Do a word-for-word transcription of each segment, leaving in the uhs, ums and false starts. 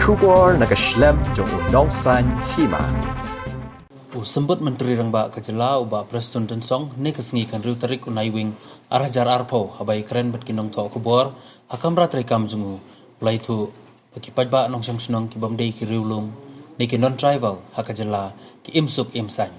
Khubor na ka shlem jong u nongsan hima. U Symbud Myntri Rangbah ka jylla u Bah Prestone Tynsong ne ka sngi ka hynriew tarik u Naiwieng ar hajar arphew haba ïakren bad ki nongthoh khubor ha kamra treikam jong u, u la ïathuh ba ki paidbah nongshong shnong ki bym dei ki riewlum ne ki non-tribal ha ka jylla ki im suk im saiñ.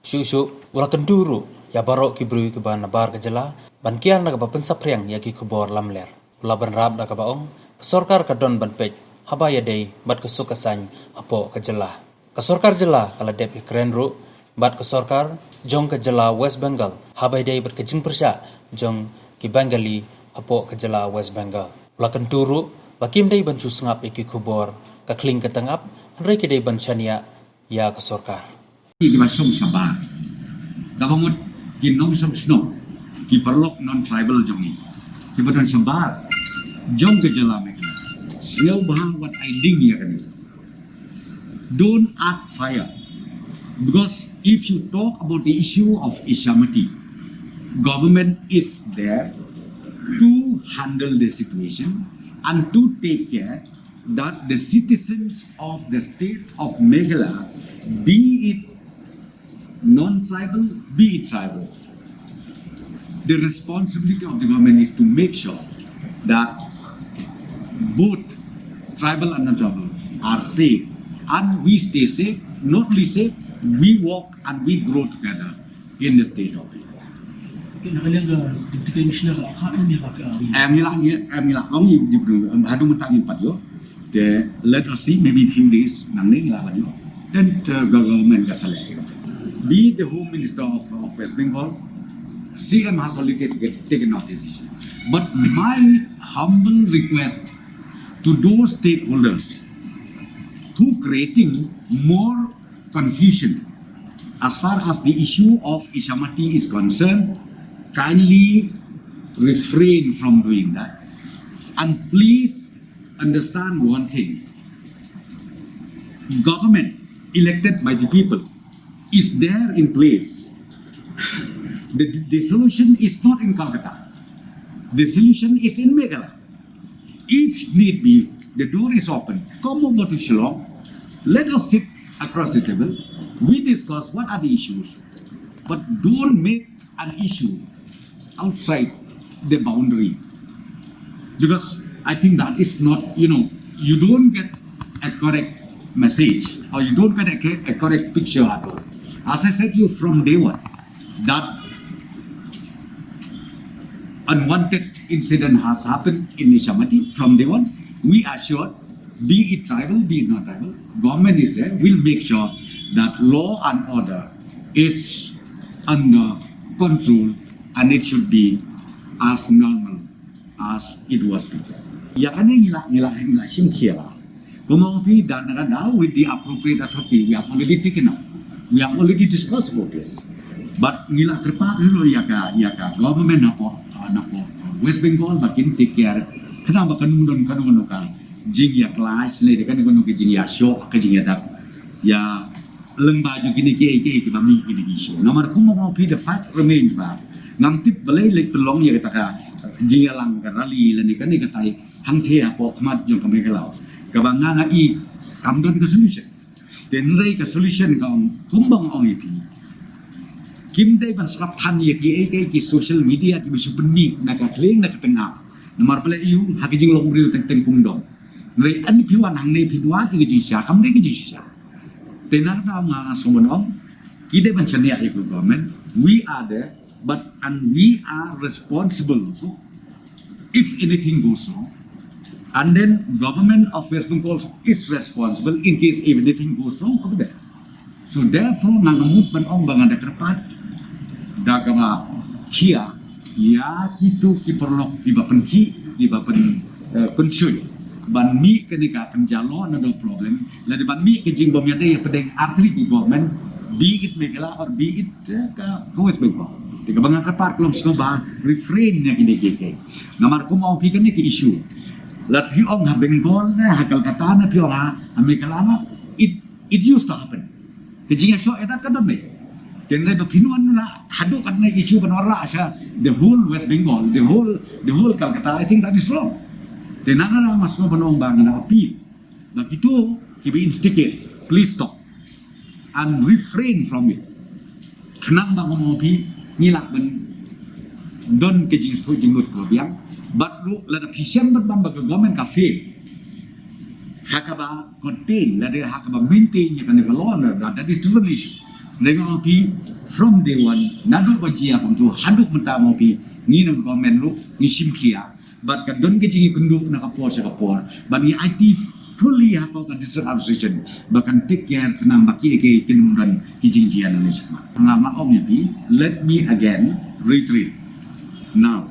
Shuh shuh u la kyntu ruh ïa baroh ki briew kiba nabar ka jylla ban kiar na kaba pynsaphriang ïa ki khubor lamler. U la bynrap da kaba ong ka sorkar ka don ban peit haba ïadei bad ka suk ka saiñ hapoh ka jylla. Ka sorkar jylla ka la dep ïakren ruh bad ka sorkar jong ka jylla West Bengal haba ïadei bad ka jingpyrshah jong ki Bengali hapoh ka jylla West Bengal. U la kyntu ruh ba kim dei ban shu sngap ïa ki khubor ka khlieng ka tyngab, hynrei ki dei ban shaniah ïa ka sorkar. Ki ba shong shabar, kaba mut ki nongshong shnong, ki paralok non-tribal jong ngi kiba don shabar jong ka jylla Meghalaya. Sngewbha wat ai ding ïa kane. Don't add fire. Because if you talk about the issue of Ishamati, government is there to handle the situation and to take care that the citizens of the state of Meghalaya, be it non-tribal, be it tribal, the responsibility of the government is to make sure that both tribal and non-tribal are safe, and we stay safe. Not only safe, we walk and we grow together in the state of Meghalaya. Okay, na ka liang ka Deputy Commissioner ka la phah ne ïa ka, uh, em ngi la, em ngi la ong ïa di bru, em, haduh mynta ngim pat ïoh. Te let us see, maybe few days nangne ngi la ban ïoh. Then, uh, government ka sa leh. Be it the Home Minister of, of West Bengal, C M has already taken, taken our decision. But my humble request to those stakeholders who creating more confusion as far as the issue of Ishamati is concerned, kindly refrain from doing that. And please understand one thing. Government elected by the people is there in place. The d- dissolution is not in Calcutta. The solution is in Meghalaya. If need be, the door is open. Come over to Shillong. Let us sit across the table. We discuss what are the issues. But don't make an issue outside the boundary. Because I think that is not, you know, you don't get a correct message or you don't get a, co- a correct picture at all. As I said to you from day one, that unwanted incident has happened in Ishamati from day one. We assured, be it tribal, be it not tribal, government is there. We'll make sure that law and order is under control and it should be as normal as it was before. Ïa kane ngi la, ngi la, ngi la shim khia la. Kumba ong phi da na ka daw with the appropriate authority, we have already taken up. We have already discussed about this. But ngi la kyrpad ruh ïa ka, ïa ka government hapoh, ah, hapoh West Bengal ba kin take care. Khnang ba kan ym don kano kano ka jingïa clash lane kano kano ka jingïa shoh, ka jingïa dak. Ïa lyngba jong kine kiei kiei kiba mih kine ki issue. Namar kumba ong phi, the fact remains ba ngam tip balei leit pynlong ïa kata ka jingïalang ka rally lane kane katai hangthie hapoh khmat jong ka Meghalaya. Kaba nga nga i kam don ka solution. Te hynrei ka solution ka ong kumba nga ong ïa phi. Kim dei ban sngap than ïa kiei kiei ki social media kiba shu pynmih na ka khlieng na ka tyngab. Namar balei ïa u ha ka jinglong briew teng teng kum dong. Hynrei yn phi wan hangne phi duwai ki ka jingshisha, kam dei ka jingshisha. Te na ka daw nga nga sngewbha ban ong, ki dei ban shaniah ïa ka government. We are there, but and we are responsible also if anything goes wrong. And then government of West Bengal is responsible in case if anything goes wrong over there. So therefore nga nga mut ban ong ba nga da kyrpad da kaba khia ïa kitu ki paralok kiba pynkhih, kiba pyn, eh, pynshuh ban mih kane ka pynjalo na do problem. Lada ban mih ka jingbym ïadei ïa pdeng artylli ki government, be it Meghalaya or be it, eh, ka, ka West Bengal. Te kaba nga kyrpad ka long sngewbha refrain ïa kine kiei kiei. Namar kumba ong phi kane ka issue. Lada phi ong ha Bengal ne ha Calcutta ne phi ong ha, ha Meghalaya ne, it, it used to happen. Ka jingïashoh ïadat ka don ne. Te hynrei ba phin wan rah haduh katne ka issue ban wan rah sha the whole West Bengal, the whole, the whole Calcutta, I think that is wrong. Te na nga nga sngewbha ban ong ba nga na appeal Ba kito kiba instigate, please stop and refrain from it. Khnang ba kum u phi ngi lah ban don ka jingsngewthuh jingmut kaba biang. Bad ruh lada phi shem bad bam ba ka government ka fail ha kaba contain lada ha kaba maintain ïa kane ka law and order, that is different issue. Lada kum u phi from day one naduh ba jia kumto haduh mynta kum u phi ngi na ka government ruh ngi shim khia. Bad ka don ka jingïakynduh na ka por sha ka por. Bad ngi aiti fully ha ka district administration ba kan take care khnang ba kiei kiei kin ym don ki jingjia nangne shakhmat. Nga nga ong ïa phi, let me again reiterate. Now,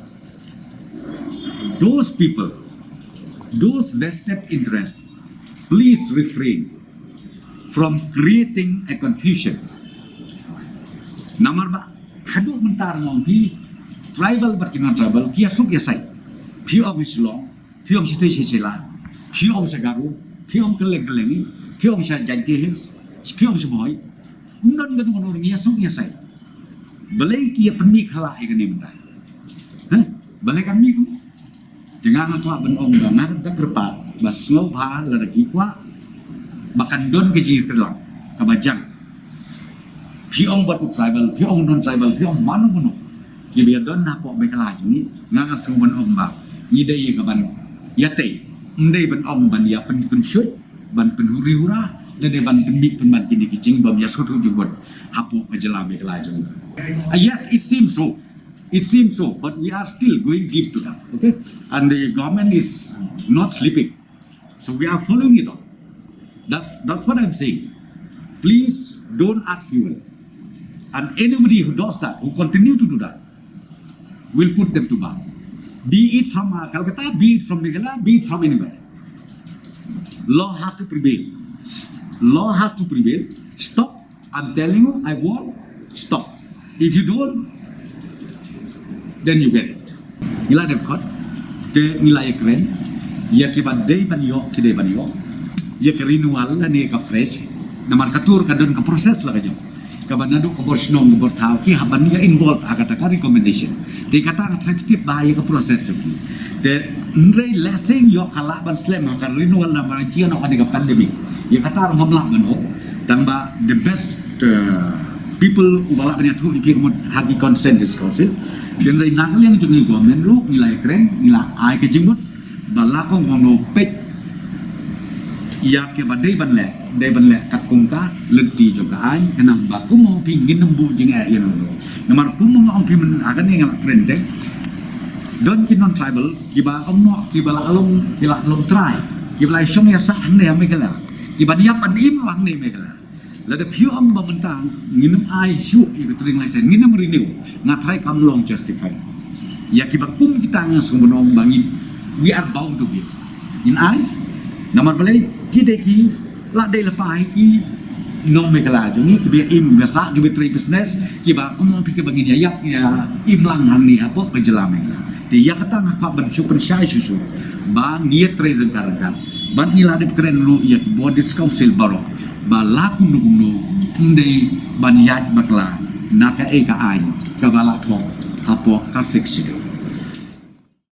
those people, those vested interest, please refrain from creating a confusion. Namar ba haduh mynta nga ong phi, tribal bad ki non tribal ki ïasuk ïasai. Phi ong Shillong, phi ong Shitei Shilai, phi ong sha Garo, phi ong Kylleng Kylleng, phi ong sha Jaintia Hills, phi ong sha Bhoi. Ym don kano kano, ngi ïasuk ïasai. Balei ki ïa pynmih khala ïa kane mynta? Hah? Balei kan mih kumne? Te nga nga kwah ban ong ba nga da kyrpad ba sngewbha lada ki kwah ba kan don ka jingïatreilang kaba jang. Phi ong bad u tribal, phi ong non tribal, phi ong mano mano, kiba ïadon hapoh Meghalaya jong ngi, nga nga sngew ban ong ba ngi dei ïa ka ban ïatei, ym dei ban ong ban ïa pynkynshoh, ban pynhuri hura, lane ban pynmih pynban kine ki jingbym ïasngewthuh jingmut hapoh ka jylla Meghalaya jong ngi. Ah, yes, it seems so. It seems so, but we are still going deep to that, okay? And the government is not sleeping. So we are following it up. That's, that's what I'm saying. Please don't add fuel. And anybody who does that, who continue to do that, we'll put them to bar. Be it from, uh, Calcutta, be it from Meghalaya, be it from anywhere. Law has to prevail. Law has to prevail. Stop. I'm telling you, I warn. Stop. If you don't, then you get it. Ngi la dep khot, te ngi la ïakren ïa kiba dei ban ïoh, ki dei ban ïoh ïa ka renewal lane ka fresh. Namar ka tur ka don ka process la ka jong, kaba naduh ka bor shnong, ka bor thaw, ki hap ban ïa involve ha kata ka recommendation. Te kata nga thrang tip ba ïa ka process jong ki. Te hynrei lehse ïoh ka lah ban slem ha ka renewal namar jia noh kane ka pandemic. Ïa kata ruh ngam lah ban ong. Tang ba the best, uh, people uba lah ban ïathuh ïa ki ka mut ha ki consent district council. Te hynrei na ka liang jong ngi government ruh ngi la ïakren, ngi la ai ka jingmut ba la kong kong no peit ïa kiba dei ban leh, dei ban leh katkum ka lynti jong ka aiñ, khnang ba kum u phi ngin ym buh jingeh ïa no no. Namar kum nga ong phi mynta ha kane nga la kren te, don ki non tribal kiba ong mo, kiba la long, ki la long trai, kiba la shong ïasah hangne ha Meghalaya, kiba ïap ban im ruh hangne Meghalaya. Lada phi ong ba mynta ngin ym ai shuh ïa ka trading license, ngin ym renew, nga trai kam long justify. Ïa kiba kum kita nga sngew ban ong ba ngin, we are bound to give. Ngin ai. Namar balei? Ki dei ki la dei lypa hi ki nong Meghalaya jong ngi, kiba im, kiba sah, kiba trei business, kiba kum u phi, kiba ngin ïa ïap ïa im lang hangne hapoh ka jylla Meghalaya. Te ïa kata nga kwah ban shu pynshai shuh shuh ba ngi ïa trei ryngkat ryngkat. Bad ngi la dep kren ruh ïa ki bor district council baroh ba la kumno kumno ym dei ban ïaid bakla na kaei ka aiñ kaba la thoh hapoh ka Sixth Schedule.